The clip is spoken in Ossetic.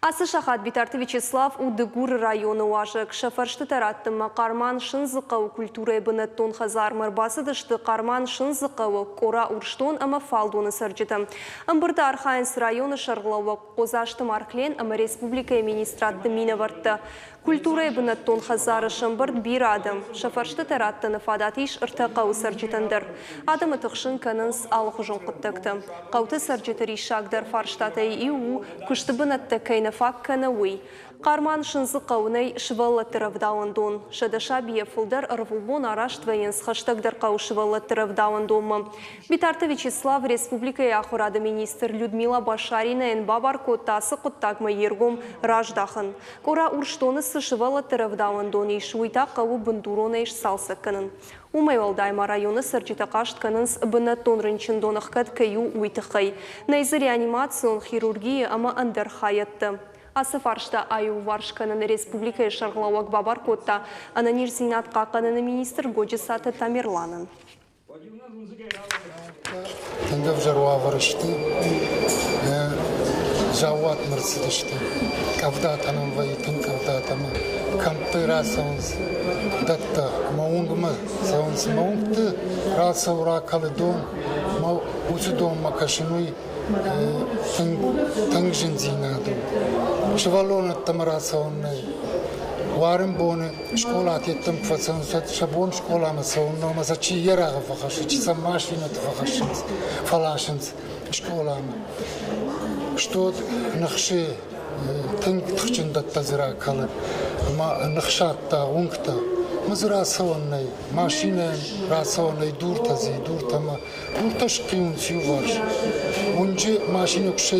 Ацы сахат Битарты Вячеслав у Дыгуры районы уазӕг. Сӕ фӕрстытӕ раттынмӕ Хъарман-Сындзыхъӕуы культурӕйы бынӕттон хӕдзармӕ ӕрбацыдысты Хъарман-Сындзыхъӕуы, Къора-Урсдон ӕмӕ Фалдоны цӕрджытӕ. Ӕмбырды архайынц районы сӕргълӕууӕг Хъодзасты Марклен ӕмӕ республикӕйы министрадты минӕвӕрттӕ. Культурӕйы бынӕттон хӕдзары сӕмбырд бирӕ адӕм. Сӕ фӕрстытӕ раттыны фадат ис ӕртӕ хъӕуы цӕрджытӕн дӕр. Адӕмы тыхсын кӕнынц алыхуызон хъуыддӕгтӕ. Хъӕуты цӕрджыты риссагдӕр фарстатӕй иу у, куысты бынӕттӕ кӕй нӕ фаг кӕны, уый. Хъарман-Сындзыхъӕуы нӕй сывӕллӕтты рӕвдауӕндон. 100 сабийӕ фылдӕр ӕрвылбон араст вӕййынц хӕстӕгдӕр хъӕуы сывӕллӕтты рӕвдауӕндонмӕ. Битарты Вячеслав республикӕйы ахуырады министр Людмила Башаринайӕн бабар кодта ацы хъуыддагмӕ йе ргом раздахын. Къора-Урсдоны цы сывӕллӕтты рӕвдауӕндон ис, уый та хъӕуы бындуронӕй сцалцӕг кӕнын. Уымӕй уӕлдай ма районы цӕрджытӕ хъаст кӕнынц, бынӕттон рынчындон ӕхгӕд кӕй у, уый тыххӕй. Нӕй дзы реанимацион, хирургийы ӕмӕ ӕндӕр хайӕдтӕ. Ацы фарста аиуварс кӕнын республикӕйы сӕргълӕууӕг бабар кодта ӕнӕниздзинад хъахъхъӕныны министр Годжысаты Тамерланӕн. Тынг ӕвзӕр уавӕры сты. Заууатмӕ рцыдысты. Къӕвдатӕ нӕм вӕййы, тынг къӕвдатӕ ӕмӕ кӕмттӕй рацӕуынц дӕттӕ ӕмӕ уынгмӕ цӕуынц. Ӕмӕ уынгты рацӕуы, ракӕлы дон ӕмӕ уыцы донмӕ кӕсын уый тынг, тынг зындзинад у. Сывӕллон ӕддӕмӕ рацӕуӕн нӕй. Уарын боны скъолаты йеддӕм куы фӕцӕуынц, уӕд сӕ бон скъоламӕ цӕуын нӕу ӕмӕ сӕ чи йе рагъы фӕхӕссы, чи сӕ машинӕты фӕхӕссынц, фӕласынц скъоламӕ. Стод ныхсы тынг тыхджын дӕттӕ дзы ракӕлы ӕмӕ ныхсадта уынгтӕ. Ӕмӕ дзы рацӕуӕн нӕй, машинӕйӕн рацӕуӕн нӕй, дуртӕ дзы и, дуртӕ ӕмӕ дуртӕ схъиуынц иуварс. Уынджы машинӕ куы.